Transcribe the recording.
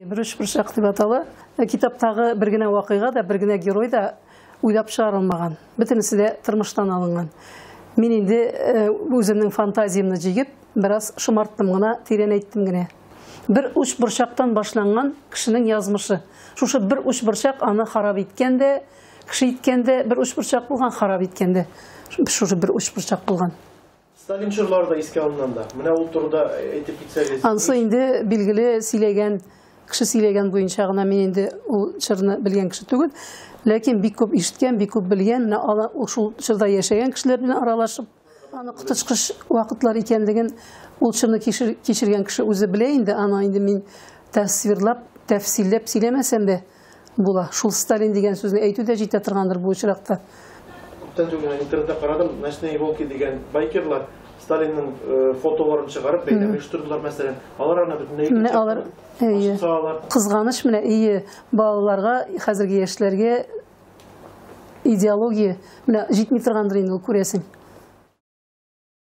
Бер уч борчак дип атала. Китаптагы бер генә вакыйга да, бер генә герой да уйлап чыгарылмаган. Бөтенесе дә тормыштан алынган. Мин инде үземнең фантазиямне җигеп, бераз шомарттым гына, тирәнәйттем генә. Бер уч борчактан башланган кешенең язмышы. Шушы бер уч борчак аны харап иткән дә, кеше иткән дә, бер уч борчак булган, харап иткән дә. Шушы бер уч борчак булган. Сталин чорлары да искә алыннан да. Менә ул турыда әйтеп китсәгез. Ансы инде билгеле сөйләгән, кеше сөйләгән буенча гына мин инде ул чорны белгән кеше түгел. Ләкин бик күп ишеткән, бик күп белгән, менә ала, шул чорда яшәгән кешеләр белән аралашып, аны коточкыч вакытлар икәнлеген ул чорны кичергән кеше үзе белә инде, аны инде мин тасвирлап, тәфсилләп сөйләмәсәм дә була. Шул Сталин дигән сүзне әйтү дә җитә торгандыр бу очракта. Күптән түгел генә интернетта карадым, Ночные волки дигән байкерлар Сталинның фотоларын чыгарып бәйрәм оештырдылар, мәсәлән. Алар аны бөтенләй Менә алар, әйе. Кызганыч менә, әйе, балаларга, хәзерге яшьләргә идеология менә җитми торгандыр инде ул, күрәсең.